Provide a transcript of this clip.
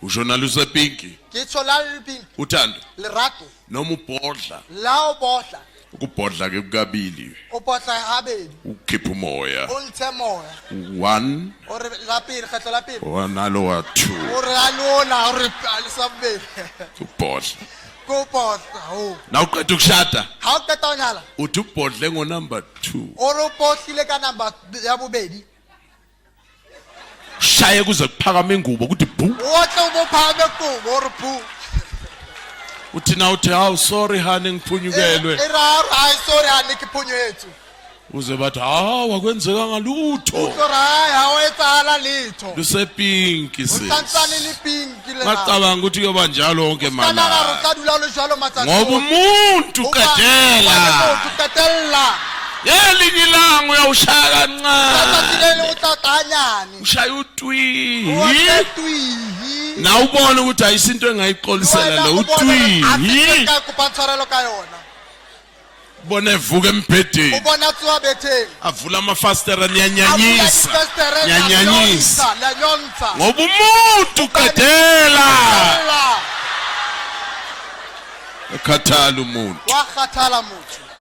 Usho nalusepinki. Ke tsho la le pink. Uthando. Lerato. Noma ubhodla. La o bohla. Ukubhodla ke kukabili. O bohla habedi. Ukukhipha umoya. O ntshe moya. One. O re la pele, kgetlo la pele. One nalo wa two. O re a lona, o re a le sa bobedi. Ubhodla. Ke o bohla, ho. Na uqeda ukushada. Ha o qeta ho nyala. Uthi ubhodle ngo number 2. O re o bohlile ka number ya bobedi. Shaye kuze kuphakame ingubo kuthi bhu. O tle o bo phahame kobo o re bhu. Uthi na uthi hawu sorry honey ngiphunyukelwe. E ra ai sorry honey ke phunyetswe. Uze bathi hawu akwenzekanga lutho. Utlwe re hai ha o etsahala letho. Lusepinki O sis. santsane le pinki le Ngacabanga ukuthi kuyoba njalo wonke Ka nahana re malanga. tla dula le jwalo matsatsi Ngoba ohle. umuntu Hoba uqedela. motho qetella. Ngelinye ilanga uyawushaya Ka tsatsi le kancane. leng o tla tla hanyane. Ushaya utwihi. O otle twihi. Na ubone ukuthi ayisinto engayixolisela Wena lo o bone hore ha se ntho e utwihi. nka kopang tshwarelo ka yona. Bona evuka O embhedeni. bona tsoha betheng. Avula amafasitela A bula niyanyanyisa. difestere, la Niyanyanyisa. nyontsha, la nyontsha. Ngoba umuntu uqedela. Qetella. Ukhathala umuntu. Wa kgathala motho.